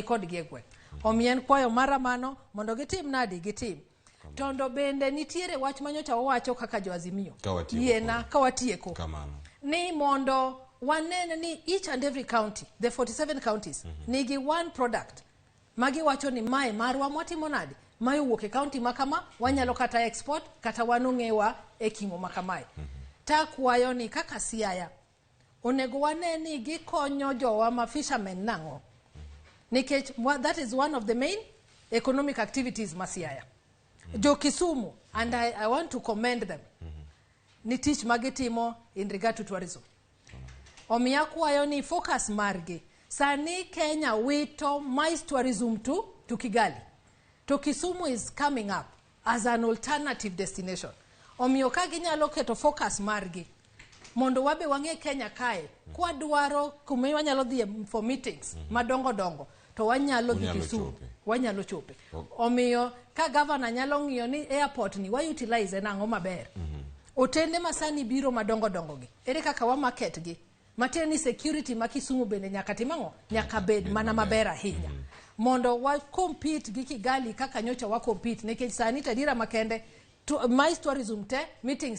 kodgi e gweng'. Omiyo en kwayo mara mano mondo gitim nadi gitim. Tondo bende nitiere wach manyocha wawacho kaka jo Azimio. Ka watieko. Yiena ka watieko. Kamano. Ni mondo wanen ni each and every county, the 47 counties, nigi one product magiwacho ni mae marwa mwatimo nade, mae owuok e county ma kama, wanyalo kata export kata wan ong'ewa e kimo ma kamae. Takwayo ni kaka Siaya onego wane ni gikonyo jowa ma fishermen nang'o, nikech that is one of the main economic activities ma Siaya. Jo Kisumu, and I want to commend them ni tich magitimo in regard to tourism. Omiyo akwayo ni focus margi sani, Kenya wito MICE tourism to Kigali, to Kisumu is coming up as an alternative destination. Omiyo ka ginyalo keto focus margi mondo wabe wang'e Kenya kae kwadwaro kuma wanyalo dhiye for meetings madongo dongo, to wanyalo dhi Unyalo Kisumu. Chope. Wanyalo chope. Omiyo ka governor nyalo ng'iyo ni airport ni wa utilize nang'o maber, otende masani biro madongo dongo gi, ere kaka wa market gi, matiende ni security ma Kisumu bende nyaka tim ang'o, nyaka bed bed mana maber. Maber ahinya mondo wa compete gi Kigali kaka nyocha wa compete, nikech sani tadira makende to, MICE tourism te meetings.